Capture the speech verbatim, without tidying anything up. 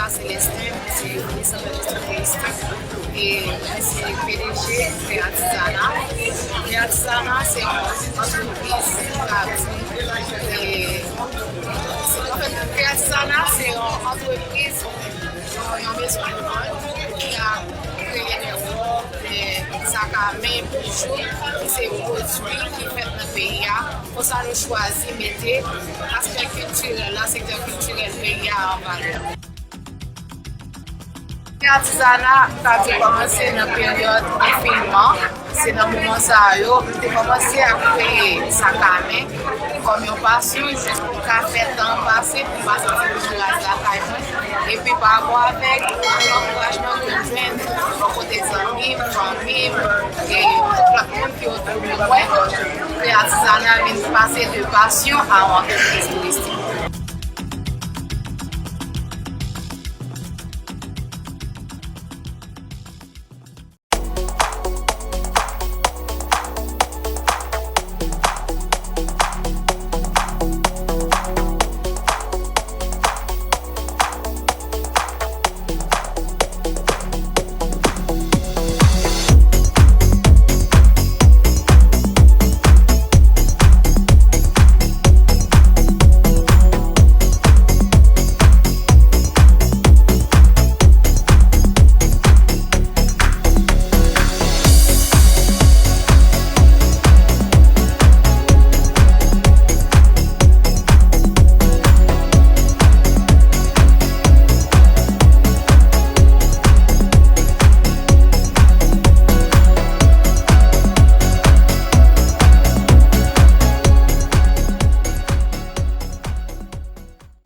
Célestin, mwen se minis an endistri touristik e mwen se P D G Fè Atizana. Fè Atizana se yon antrepriz ki ka di, e, se, anfèt, Fè Atizana se yon antrepriz, yon, yon mezon de mòd ki ka kreye de wòb, de sak a men, bijou, ki se pwodui ki fèt nan peyi a. Konsa nou chwazi mete aspè kiltirèl la, sektè kiltirèl peyi a an valè. Atizana, sa te kòmanse nan peryòd konfinman. Se nan moman sa yo, m te kòmanse ap kreye sak a men. Kòm yon pasyon, jis pou m ka fè tan an pase, pou m pa santi m raz lakay mwen. Epi pa rapò avèk ankourajman ke m jwenn bò kote zanmi m, fanmi m, e tout lòt moun ki otou de mwen, ke atizana vin pase de pasyon a yon antrepriz touristik.